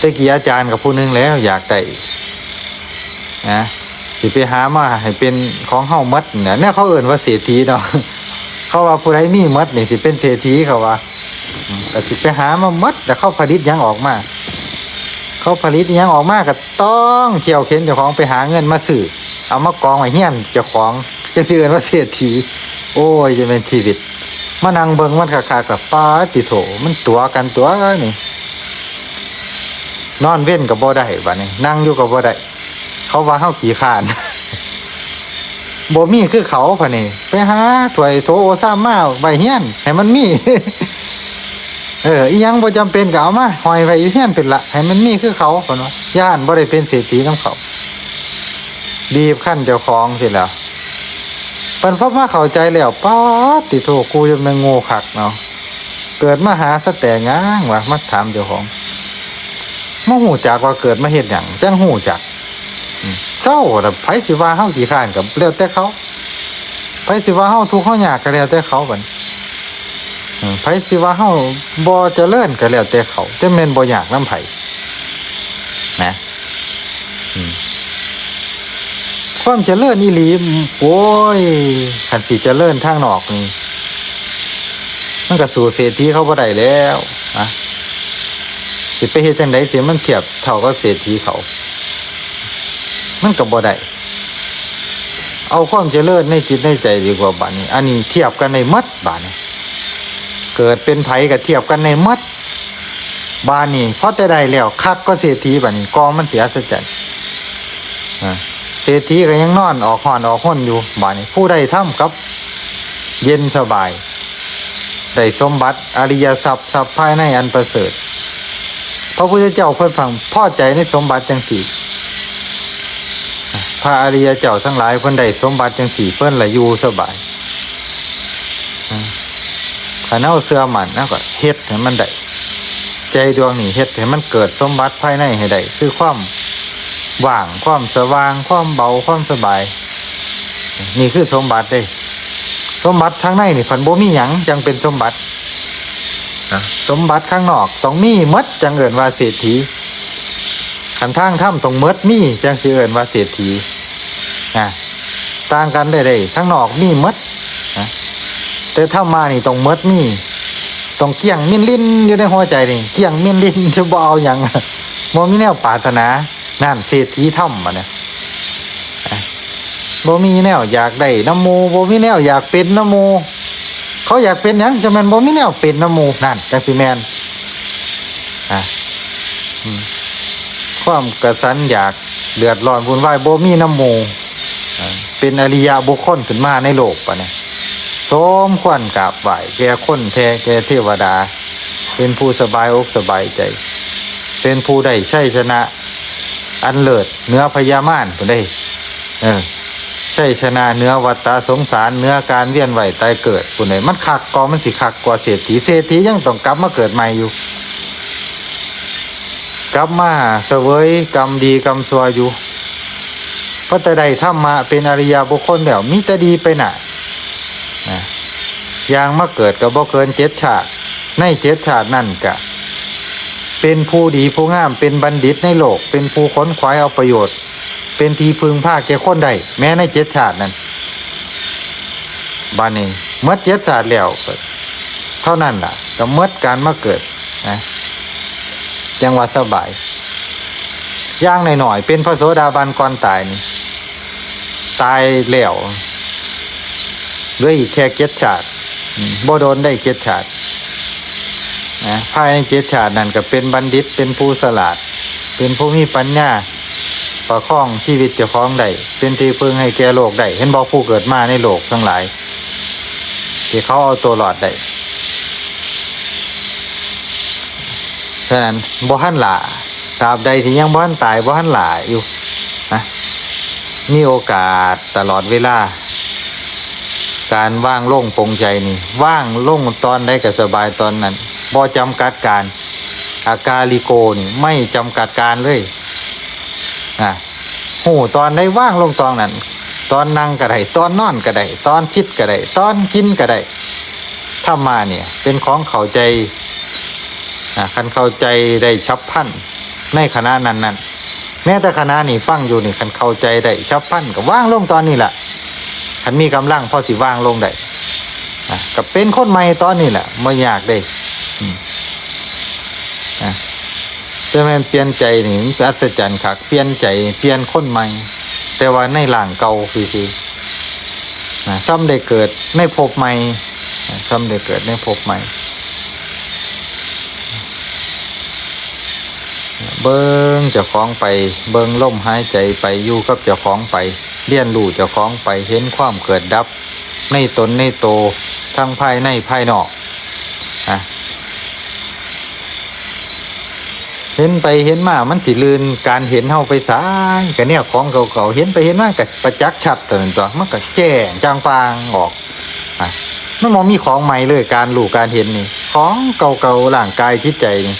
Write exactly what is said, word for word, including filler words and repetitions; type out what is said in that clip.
แต่กี้อาจารย์กับผู้หนึ่งแล้วอยากได้นะ สิไปหามาให้เป็นของเฮาหมดเนี่ย แนวเขาเอิ้นว่าเศรษฐีเนาะ เขาว่าผู้ใดมีหมดนี่สิเป็นเศรษฐีเขาว่า อืม ก็สิไปหามาหมด แล้วเขาผลิตหยังออกมา เขาผลิตหยังออกมาก็ต้องเคี่ยวเข็ญเจ้าของไปหาเงินมาซื้อ เอามากองไว้เฮียนเจ้าของ จั่งสิเอิ้นว่าเศรษฐี โอ้ย จะเป็นชีวิต มานั่งเบิ่งมันคักๆ ล่ะ ปาดติโถ มันตั๋วกันตั๋วนี่ นอนเว็นก็บ่ได้บัดนี้ นั่งอยู่ก็บ่ได้ เขาว่าเฮาขี้คร้าน บ่มีคือเขาพะนี่ ไปหาถ้วยโถโอซามมาไว้เฮียน ให้มันมี เออ อีหยังบ่จำเป็นก็เอามาห้อยไว้อยู่เฮียนเพิ่นละ ให้มันมีคือเขา เพิ่นว่า ย้านบ่ได้เป็นเศรษฐีนำเขา บีบคั้นเจ้าของซี้แหล้ว เพิ่นพอมาเข้าใจแล้ว ปาดติโถ กูจะแม่นโง่คักเนาะ เกิดมาหาสะแตหยังวะ มาถามเจ้าของ มาฮู้จักว่าเกิดมาเฮ็ดหยัง จั่งฮู้จัก อืม เซาล่ะ ไผสิว่าเฮาขี้คร้านก็แล้วแต่เขา ไผสิว่าเฮาทุกข์เฮายากก็แล้วแต่เขาบัด อืม ไผสิว่าเฮาบ่เจริญก็แล้วแต่เขา แต่แม่นบ่ยากนำไผ นะ อืม ความเจริญอีหลี โอ้ย คันสิเจริญทางนอกนี่ มันก็สู้เศรษฐีเขาบ่ได้แล้ว นะ สิไปเฮ็ดจั่งใดสิมันเทียบเท่ากับเศรษฐีเขา มันก็บ่ได้ เอาความเจริญในจิตในใจดีกว่าบัดนี้ อันนี้เทียบกันได้หมดบัดนี้ เกิดเป็นไผก็เทียบกันได้หมด บัดนี้พอแต่ได้แล้วคักกว่าเศรษฐีบัดนี้ กองมันสิอัศจรรย์ อ่า เศรษฐีก็ยังนอนออกฮ้อนออกฮนอยู่ บัดนี้ผู้ได้ธรรมกับเย็นสบาย ได้สมบัติอริยทรัพย์ ทรัพย์ภายในอันประเสริฐ พระพุทธเจ้าเพิ่นพังพอใจในสมบัติจั่งซี้ พระอริยเจ้าทั้งหลายเพิ่นได้สมบัติจั่งซี้ เพิ่นละอยู่สบาย อ่า คันเฮาเชื่อมั่น เฮาก็เฮ็ดให้มันได้ ใจดวงนี้เฮ็ดให้มันเกิดสมบัติภายในให้ได้ คือความว่าง ความสว่าง ความเบา ความสบาย นี่คือสมบัติเด้ สมบัติทางในนี่พันบ่มีหยังจั่งเป็นสมบัติ นะ สมบัติข้างนอกต้องมีหมดจั่งเอิ้นว่าเศรษฐี คันทางธรรมต้องหมดมีจั่งสิเอิ้นว่าเศรษฐี นะ ต่างกันได้เด้ ข้างนอกมีหมด นะ แต่ธรรมะนี่ต้องหมดมี ต้องเกลี้ยงมินลินอยู่ในหัวใจนี่ เกลี้ยงมินลิน จะบ่เอาหยัง บ่มีแนวปรารถนา นั่นเศรษฐีธรรมบัดนี้ อ่ะ บ่มีแนวอยากได้นำหมู่ บ่มีแนวอยากเป็นนำหมู่ เขาอยากเป็นหยัง จั่งแม่นบ่มีแนวเป็นนำหมู่ นั่นจั่งสิแม่น อ่ะ อืม ความกระสันอยากเดือดร้อนวุ่นวายบ่มีนำหมู่ อ่ะ เป็นอริยะบุคคลขึ้นมาในโลกบัดนี้ สมควรกราบไหว้แก่คนแท้แก่เทวดา เป็นผู้สบายอกสบายใจ เป็นผู้ได้ชัยชนะอันเลิศเหนือพญามารพุ้นเด้ เออ ชัยชนะเหนือวัฏฏะสงสาร เหนือการเวียนว่ายตายเกิดพุ้นเด้ มันคักกว่า มันสิคักกว่าเศรษฐี เศรษฐียังต้องกลับมาเกิดใหม่อยู่ กลับมาเสวยกรรมดีกรรมชั่วอยู่ พอแต่ได้ธรรมะเป็นอริยบุคคลแล้ว มีแต่ดีไปหน้า นะ อย่างมาเกิดก็บ่เกินเจ็ดชาติ ในเจ็ดชาตินั่นก็ เป็นผู้ดีผู้งาม เป็นบัณฑิตในโลก เป็นผู้ขนขวายเอาประโยชน์ เป็นที่พึ่งพาแก่คนได้ แม้ในเจ็ดชาตินั้น บัดนี้หมดเจ็ดชาติแล้วก็เท่านั้นล่ะ ก็หมดการมาเกิด นะ จั่งว่าสบาย อย่างน้อยๆ เป็นพระโสดาบันก่อนตายนี่ ตายแล้ว เหลืออีกแค่เจ็ดชาติ อืม บ่โดนได้เจ็ดชาติ นะ ภายในเจ็ดชาตินั่นก็เป็นบัณฑิต เป็นผู้ฉลาด เป็นผู้มีปัญญา ประคองชีวิตเจ้าของได้ เป็นที่พึ่งให้แก่โลกได้ เห็นบ่ ผู้เกิดมาในโลกทั้งหลาย ที่เขาเอาตัวรอดได้ ฉะนั้นบ่ทันหล้า ตราบใดที่ยังบ่ทันตาย บ่ทันหล้าอยู่ นะ มีโอกาสตลอดเวลา การวางลงปลงใจนี่ วางลงตอนใดก็สบายตอนนั้น บ่จำกัดการ อากาลิโกนี่ ไม่จำกัดการเลย นะ ฮู้ตอนใดวางลงตอนนั้น ตอนนั่งก็ได้ ตอนนอนก็ได้ ตอนคิดก็ได้ ตอนกินก็ได้ ธรรมะเนี่ยเป็นของเข้าใจ อ่า คันเข้าใจได้ฉับพลัน ในขณะนั้นๆ แม้แต่ขณะนี้ฟังอยู่นี่ คันเข้าใจได้ฉับพลันก็วางลงตอนนี้แหละ คันมีกำลังพอสิวางลงได้ อ่ะ ก็เป็นคนใหม่ตอนนี้แหละ บ่ยากเด้ อืม อ่ะ แต่แม่นเปลี่ยนใจนี่ มันอัศจรรย์คัก เปลี่ยนใจ เปลี่ยนคนใหม่ แต่ว่าในร่างเก่าซื่อๆ อ่ะ ซ้ำได้เกิดในภพใหม่ อ่ะ ซ้ำได้เกิดในภพใหม่ เบิ่งเจ้าของไป เบิ่งลมหายใจไป อยู่กับเจ้าของไป เรียนรู้เจ้าของไป เห็นความเกิดดับ ในตนในโต ทั้งภายในภายนอก อ่ะ เห็นไปเห็นมา มันสิลืนการเห็นเฮาไปไส ก็แนวของเก่าๆ เห็นไปเห็นมาก็ประจักษ์ชัดเท่านั้นตั๊ว มันก็แจ้งจ่างป่างออก อ่ะ มันบ่มีของใหม่เลย การรู้การเห็นนี่ ของเก่าๆ ร่างกายจิตใจนี่